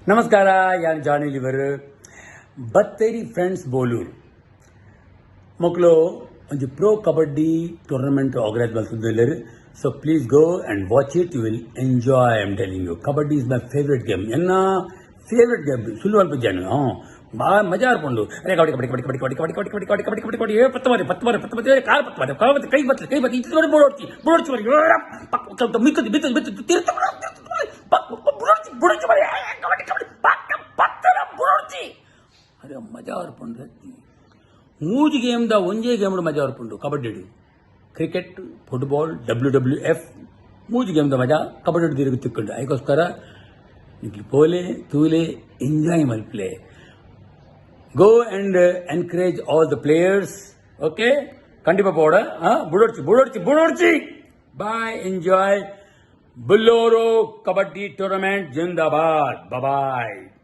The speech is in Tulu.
ನಮಸ್ಕಾರ, ಯಾನ್ ಜಾನಿ ಲಿವರ್. ಬತ್ತೇರಿ ಫ್ರೆಂಡ್ಸ್ ಬೋಲೂರು ಮೊಕುಲು ಒಂಜಿ ಪ್ರೋ ಕಬಡ್ಡಿ ಟೂರ್ನಮೆಂಟ್ ಆರ್ಗನೈಸ್ ಮಲ್ತೊಂದುಲ್ಲೆರ್. So please go and watch it, you will enjoy, I am telling you. Kabaddi is my favourite game. ಎನ್ನ ಫೇವ್ರೆಟ್ ಗೇಮ್. ಸುಳ್ಳು ಅಲ್ಪ ಹಾಂ ಭಾಳ ಮಜಾ ಆರ್ಪುಂಡು. ಅರೆ, ಕಬಡ್ಡಿ ಕಬಡ್ಡಿ ಕಬಡ್ಡಿ ಕಬಡ್ಡಿ ಕಬಡ್ಡಿ ಕಬಡ್ಡಿ ಕಬಡ್ಡಿ ಕಬಡ್ಡಿ ಕಬಡ್ಡಿ ಕಬಡ್ಡಿ. ಏ, ಪತ್ತು ಮಾರಿ, ಪತ್ತು ಮಾರಿ, ಪತ್ತು ಮಾರಿ, ಕಾಲು ಪತ್ತು ಮಾರಿ, ಕಾಲು ಬತ್ತು, ಕೈ ಬತ್ತಲೆ, ಕೈ ಬತ್ತು, ಇತ್ತು ಬುಡೋಡ್ಚಿ, ಬುಡೋಡ್ಚಿ ಮಾರಿ, ಮಿಕ್ಕದು ಮಿಕ್ಕದು ಮಿಕ್ಕದು ತಿರ್ತು ಬುಡೋಡ್ಚಿ, ಬುಡೋಡ್ಚಿ ಮಾರಿ, ಕಬಡ್ಡಿ ಕಬಡ್ಡಿ ಪಕ್ಕ ಪತ್ತರ ಬುಡೋಡ್ಚಿ. ಅರೆ, ಮಜಾ ಆರ್ಪುಂಡು. ಮೂಜಿ ಗೇಮ್ದ ಒಂಜೇ ಗೇಮ್ ಮಜಾ ಆರ್ಪುಂಡು kabaddi. Cricket, football, W W F, ಮೂಜಿ ಗೇಮ್ದ ಮಜಾ ಕಬಡ್ಡಿ ತಿರುಗಿ ತಿಕ್ಕೊಂಡು. ಅದಕ್ಕೋಸ್ಕರ ನಿಕ್ಲು ಪೋಲೆ, ತೂಲೆ, ಎಂಜಾಯ್ ಮಲ್ಪ್ಲೆ. Go and encourage all the players, okay? ಖಂಡಿತ ಪೋಡ. ಬುಡೋಡ್ಚಿ, ಬುಡೋಡ್ಚಿ, ಬುಡೋಡ್ಚಿ. Bye, enjoy. ಬುಲ್ಲೋರೋ ಕಬಡ್ಡಿ ಟೂರ್ನಮೆಂಟ್ ಜಿಂದಾಬಾದ್. ಬಾಯ್.